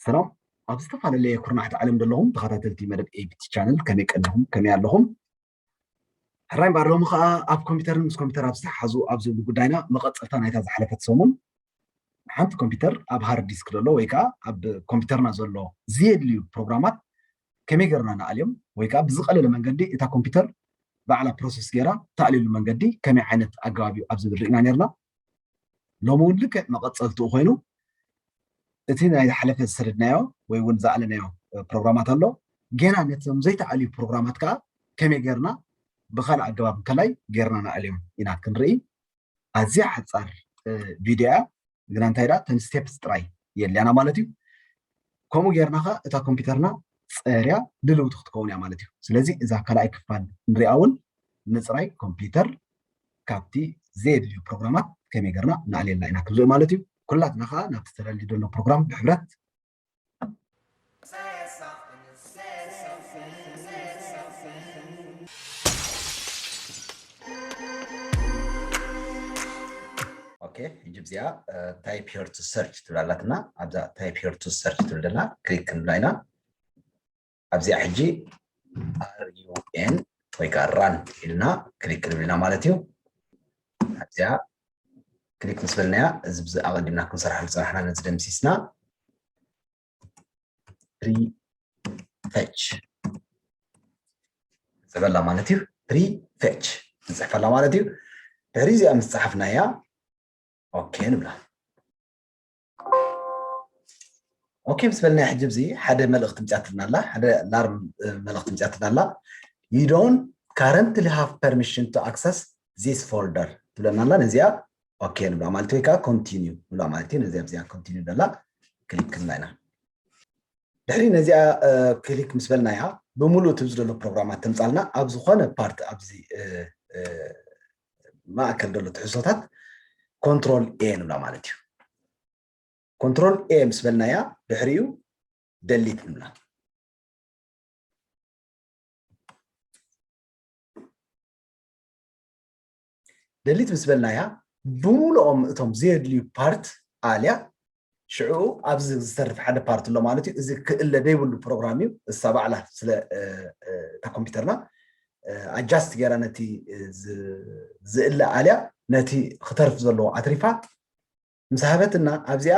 ሰላም፣ ኣብ ዝተፈላለየ ኩርናዕቲ ዓለም ዘለኹም ተኸታተልቲ መደብ ኤቢቲ ቻነል፣ ከመይ ቀኒኹም? ከመይ ኣለኹም? ሕራይ እምበኣር፣ ሎሚ ኸኣ ኣብ ኮምፒውተርን ምስ ኮምፒውተር ኣብ ዝተሓሓዙ ኣብ ዝብሉ ጉዳይና መቐጸልታ ናይታ ዝሓለፈት ሰሙን፣ ሓንቲ ኮምፒውተር ኣብ ሃርድ ዲስክ ዘሎ ወይ ከኣ ኣብ ኮምፒውተርና ዘሎ ዘየድልዩ ፕሮግራማት ከመይ ጌርና ንኣልዮም ወይ ከኣ ብዝቐለለ መንገዲ እታ ኮምፒውተር ባዕላ ፕሮሰስ ጌራ ተኣልየሉ መንገዲ ከመይ ዓይነት ኣገባብ እዩ ኣብ ዝብል ርኢና ኔርና። ሎሚ እውን ልክዕ መቐጸልትኡ ኮይኑ እቲ ናይ ዝሓለፈ ዝሰደድናዮ ወይ እውን ዝኣለናዮ ፕሮግራማት ኣሎ። ጌና ነቶም ዘይተኣልዩ ፕሮግራማት ከኣ ከመይ ጌርና ብኻልእ ኣገባብ እንከላይ ጌርና ንኣልዮም ኢና ክንርኢ። ኣዝያ ሓጻር ቪድዮ እያ፣ ግና እንታይ ደኣ ተን ስቴፕስ ጥራይ የድልያና ማለት እዩ። ከምኡ ጌርና ኸኣ እታ ኮምፒውተርና ጸርያ ድልውቲ ክትከውን እያ ማለት እዩ። ስለዚ እዛ ካልኣይ ክፋል ንሪኣ እውን ምጽራይ ኮምፒውተር ካብቲ ዘየድልዩ ፕሮግራማት ከመይ ጌርና ንኣልየላ ኢና ክብሎ ማለት እዩ። ኩላትና ኸኣ ናብቲ ተዳልዩ ዘሎ ፕሮግራም ብሕብረት ኦኬ፣ ሕጂ እዚኣ ታይፕ ሄር ቱ ሰርች ትብል ኣላትና። ኣብዛ ታይፕ ሄር ቱ ሰርች ትብል ደላ ክሊክ ክንብላ ኢና። ኣብዚኣ ሕጂ ኣር ዩ ኤን ወይ ከዓ ራን ኢልና ክሊክ ክንብል ኢና ማለት እዩ። ኣብዚኣ ክሊክ ምስ በልናያ፣ እዚ ብዚ ኣቐዲምና ክንሰርሓሉ ዝጸናሕና ነዚ ደምሲስና ፕሪፌች ንጽሕፈላ ማለት እዩ። ፕሪፌች ንጽሕፈላ ማለት እዩ። ድሕሪ እዚኣ ምስ ጸሓፍናያ ኦኬ ንብላ። ኦኬ ምስ በልና ሕጂ፣ እዚ ሓደ መልእኽቲ ምጽኣትና ኣላ፣ ሓደ ላርም መልእኽቲ ምጽኣትና ኣላ። You don't currently have permission to access this folder ትብለና ኣላ። ነዚኣ ኦኬ ንብላ ማለት ወይ ከዓ ኮንቲኒዩ ንብላ ማለት እዩ። ነዚኣ ኣብዚኣ ኮንቲኒዩ ንብላ ክሊክ ክንብላ ኢና። ድሕሪ ነዚኣ ክሊክ ምስ በልናያ፣ ብምሉእ እቲ ዘሎ ፕሮግራማት ተምጻልና። ኣብ ዝኾነ ፓርት ኣብዚ ማእከል ዘሎ ትሕዝቶታት ኮንትሮል ኤ ንብላ ማለት እዩ። ኮንትሮል ኤ ምስ በልናያ፣ ድሕሪኡ ደሊት ንብላ። ደሊት ምስ በልናያ፣ ብምሉኦም እቶም ዘየድልዩ ፓርት ኣልያ። ሽዑ ኣብዚ ዝተርፍ ሓደ ፓርት ኣሎ ማለት እዩ። እዚ ክእለ ዘይብሉ ፕሮግራም እዩ። እሳ ባዕላ ስለ እታ ኮምፒውተርና ኣጃስት ገይራ ነቲ ዝእለ ኣልያ፣ ነቲ ክተርፍ ዘለዎ ኣትሪፋ ምስ ሃበትና፣ ኣብዚኣ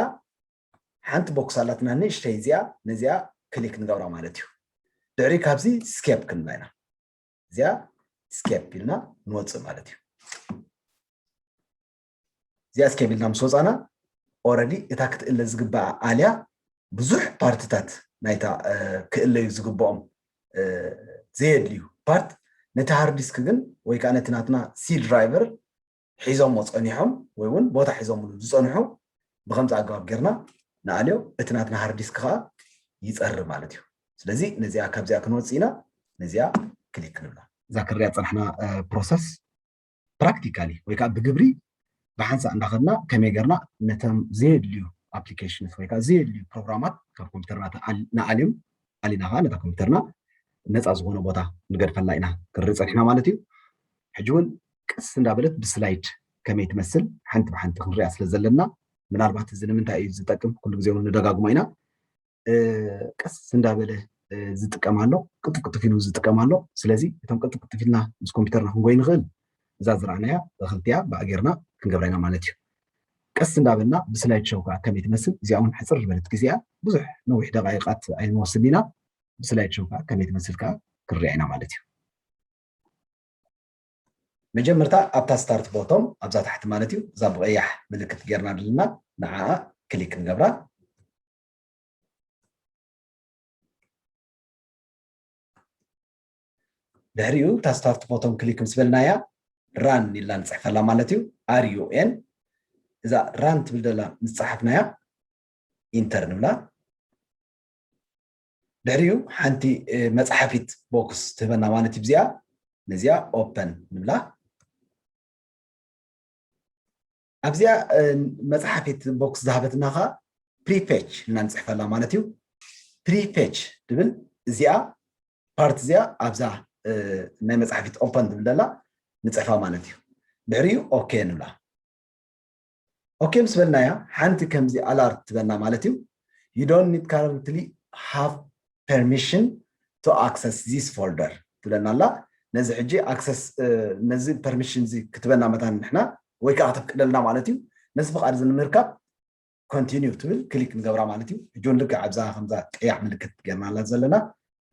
ሓንቲ ቦክስ ኣላትና ንእሽተይ፣ እዚኣ፣ ነዚኣ ክሊክ ንገብራ ማለት እዩ። ድሕሪ ካብዚ ስኬፕ ክንብላ ኢና። እዚኣ ስኬፕ ኢልና ንወፅእ ማለት እዩ። እዚኣ ስኬፕ ኢልና ምስ ወፃና፣ ኦረዲ እታ ክትእለ ዝግባኣ ኣልያ ብዙሕ ፓርትታት ናይታ ክእለዩ ዝግብኦም ዘየድልዩ ፓርት ነቲ ሃርድ ዲስክ ግን ወይ ከዓ ነቲ ናትና ሲ ድራይቨር ሒዞሞ ፀኒሖም ወይ እውን ቦታ ሒዞምሉ ዝፀንሑ ብከምዚ ኣገባብ ጌርና ንኣልዮ፣ እቲ ናትና ሃርድ ዲስክ ከዓ ይፀሪ ማለት እዩ። ስለዚ ነዚኣ ካብዚኣ ክንወፅእ ኢና፣ ነዚኣ ክሊክ ክንብላ። እዛ ክሪኣ ዝፀናሕና ፕሮሰስ ፕራክቲካሊ ወይ ከዓ ብግብሪ ብሓንሳእ እንዳኸድና ከመይ ጌርና ነቶም ዘየድልዩ ኣፕሊኬሽንስ ወይ ከዓ ዘየድልዩ ፕሮግራማት ካብ ኮምፒውተርና ንኣልዮም፣ ኣሊና ከዓ ነታ ኮምፒውተርና ነፃ ዝኾነ ቦታ ንገድፈላ ኢና ክንርኢ ፀኒሕና ማለት እዩ። ሕጂ እውን ቀስ እንዳበለት ብስላይድ ከመይ ትመስል ሓንቲ ብሓንቲ ክንሪኣ ስለ ዘለና፣ ምናልባት እዚ ንምንታይ እዩ ዝጠቅም ኩሉ ግዜ እውን ንደጋግሞ ኢና። ቀስ እንዳበለ ዝጥቀም ኣሎ፣ ቅጥፍ ቅጥፍ ኢሉ ዝጥቀም ኣሎ። ስለዚ እቶም ቅጥፍ ቅጥፍ ኢልና ምስ ኮምፒውተርና ክንጎይ ንኽእል፣ እዛ ዝረኣናያ እኽልቲያ ብኣ ጌርና ክንገብራ ኢና ማለት እዩ። ቀስ እንዳበልና ብስላይድ ሾው ከዓ ከመይ ትመስል፣ እዚኣ እውን ሕፅር ዝበለት ግዜ እያ፣ ብዙሕ ነዊሕ ደቃይቃት ኣይንወስድ ኢና። ብስላይድ ሾው ከዓ ከመይ ትመስል ከዓ ክንሪኣ ኢና ማለት እዩ። መጀመርታ ኣብታ ስታርት ቦቶም ኣብዛ ታሕቲ ማለት እዩ፣ እዛ ብቐያሕ ምልክት ጌርና ዘለና ንዓኣ ክሊክ ንገብራ። ድሕሪኡ እታ ስታርት ቦቶም ክሊክ ምስ በልናያ ራን ኢልና ንፅሕፈላ ማለት እዩ። ኣር ዩ ኤን እዛ ራን ትብል ዘላ ምስ ፀሓፍናያ ኢንተር ንብላ። ድሕሪኡ ሓንቲ መፅሓፊት ቦክስ ትህበና ማለት እዩ። እዚኣ ነዚኣ ኦፐን ንብላ። ኣብዚኣ መፅሓፊት ቦክስ ዝሃበትና ከዓ ፕሪፌች ኢልና ንፅሕፈላ ማለት እዩ። ፕሪፌች ትብል እዚኣ ፓርት እዚኣ ኣብዛ ናይ መፅሓፊት ኦፐን ትብል ዘላ ንፅሕፋ ማለት እዩ። ድሕሪኡ ኦኬ ንብላ። ኦኬ ምስ በልናያ ሓንቲ ከምዚ ኣላርት ትበና ማለት እዩ። You don't need currently have permission to access this folder ትብለና ኣላ። ነዚ ሕጂ ኣክሰስ ነዚ ፐርሚሽን እዚ ክትበና መታን ንሕና ወይ ከዓ ከተፍቅደልና ማለት እዩ። ነዚ ፍቃድ እዚ ንምርካብ ኮንቲኒው ትብል ክሊክ ንገብራ ማለት እዩ። ሕጂ እውን ልክዕ ኣብዛ ከምዛ ቀያሕ ምልክት ጌርናላ ዘለና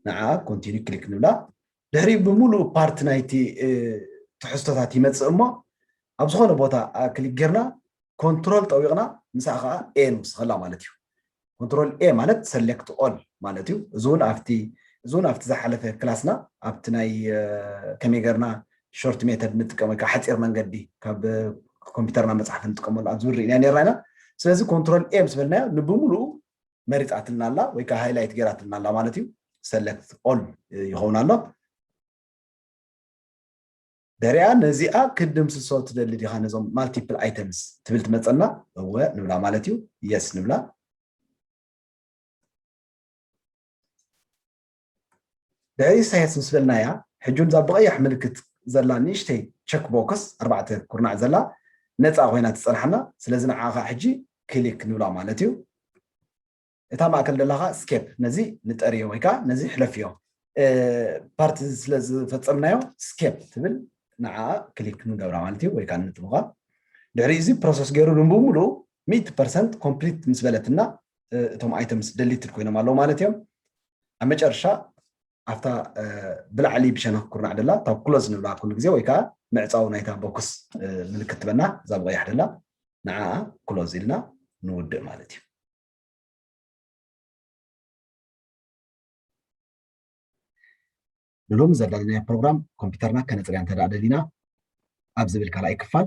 ንዓ ኮንቲኒው ክሊክ ንብላ። ድሕሪ ብምሉእ ፓርት ናይቲ ትሕዝቶታት ይመፅእ እሞ ኣብ ዝኾነ ቦታ ክሊክ ጌርና ኮንትሮል ጠዊቕና ምስኣ ከዓ ኤ ንውስኸላ ማለት እዩ። ኮንትሮል ኤ ማለት ሰሌክት ኦል ማለት እዩ። እዚ እውን ኣብቲ እዚ እውን ኣብቲ ዝሓለፈ ክላስና ኣብቲ ናይ ከመይ ገርና ሾርት ሜተድ ንጥቀም ወይ ከዓ ሓፂር መንገዲ ካብ ኮምፒውተርና መፅሓፍ ንጥቀመሉ ኣብ ዝብል ርኢና ነርና ኢና። ስለዚ ኮንትሮል ኤ ምስ በልናዮ ንብምሉኡ መሪፃትልና ኣላ ወይ ከዓ ሃይላይት ገይራትልና ኣላ ማለት እዩ። ሰለክት ኦል ይኸውን ኣሎ። ደሪኣ ነዚኣ ክድምስሶ ትደሊ ዲኻ ነዞም ማልቲፕል ኣይተምስ ትብል ትመፀና? እወ ንብላ ማለት እዩ። የስ ንብላ። ድሕሪ ኢሳያስ ምስ በልናያ ሕጂ እዛ ብቐያሕ ምልክት ዘላ ንእሽተይ ቸክ ቦክስ ኣርባዕተ ኩርናዕ ዘላ ነፃ ኮይና ትፀንሓና። ስለዚ ንዓኻ ሕጂ ክሊክ ንብላ ማለት እዩ። እታ ማእከል ደላኻ ስኬፕ ነዚ ንጠርዮ ወይ ከዓ ነዚ ሕለፍዮ። ፓርት ስለ ዝፈፀምናዮ ስኬፕ ትብል ንዓ ክሊክ ንገብራ ማለት እዩ ወይ ከዓ ንጥብቓ። ድሕሪ እዚ ፕሮሰስ ገይሩ ንብምሉኡ ሚእቲ ፐርሰንት ኮምፕሊት ምስ በለትና እቶም ኣይተምስ ደሊትድ ኮይኖም ኣለዉ ማለት እዮም። ኣብ መጨረሻ ኣብታ ብላዕሊ ብሸነክ ኩርናዕ ደላ እታ ክሎዝ ንብላ ኩሉ ግዜ ወይ ከዓ ምዕፃው ናይታ ቦክስ ምልክት ትበና እዛ ብቐያሕ ደላ ንዓ ክሎዝ ኢልና ንውድእ ማለት እዩ። ንሎሚ ዘዳለናዮ ፕሮግራም ኮምፒውተርና ከነፅርያ እንተ ደኣ ደሊና ኣብ ዝብል ካልኣይ ክፋል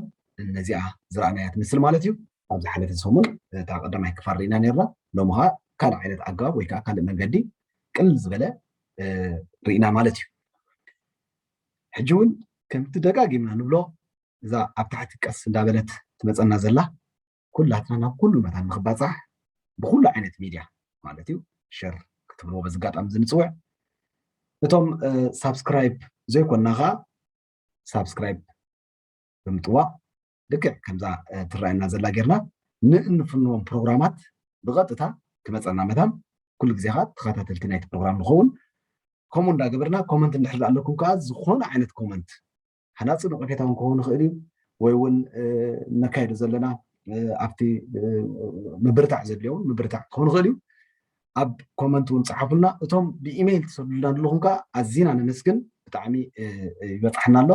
ነዚኣ ዝረኣናያ ትመስል ማለት እዩ። ኣብ ዝሓለፈ ሰሙን እታ ቀዳማይ ክፋል ርኢና ነርና። ሎሚ ኸዓ ካልእ ዓይነት ኣገባብ ወይ ከዓ ካልእ መንገዲ ቅልል ዝበለ ርኢና ማለት እዩ። ሕጂ እውን ከምቲ ደጋጊምና ንብሎ እዛ ኣብ ታሕቲ ቀስ እንዳበለት ትመፀና ዘላ ኩላትና ናብ ኩሉ መታን ንክባፃሕ ብኩሉ ዓይነት ሚድያ ማለት እዩ ሸር ክትብልዎ በዚ ኣጋጣሚ እዚ ንፅውዕ። እቶም ሳብስክራይብ ዘይኮንና ከዓ ሳብስክራይብ ብምጥዋቕ ልክዕ ከምዛ ትረኣየና ዘላ ጌርና ንእንፍንዎም ፕሮግራማት ብቐጥታ ክመፀና መታን ኩሉ ግዜ ከዓ ተኸታተልቲ ናይቲ ፕሮግራም ንኸውን። ከምኡ እንዳገበርና ኮመንት እንድሕር ኣለኩም ከዓ ዝኾነ ዓይነት ኮመንት ሃናፂ ነቐፌታ እውን ክኸውን ይኽእል እዩ ወይ እውን ነካይዶ ዘለና ኣብቲ ምብርታዕ ዘድልዮ እውን ምብርታዕ ክኸውን ይኽእል እዩ። ኣብ ኮመንት እውን ፀሓፉልና። እቶም ብኢሜይል ትሰዱልና ዘለኹም ከዓ ኣዚና ነመስግን። ብጣዕሚ ይበፅሓና ኣሎ።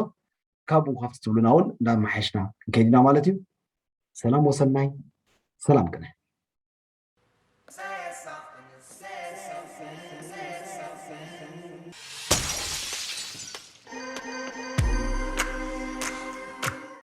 ካብኡ ካብቲ ትብሉና እውን እንዳመሓየሽና ክንከይድ ኢና ማለት እዩ። ሰላም ወሰናይ። ሰላም ቅነ።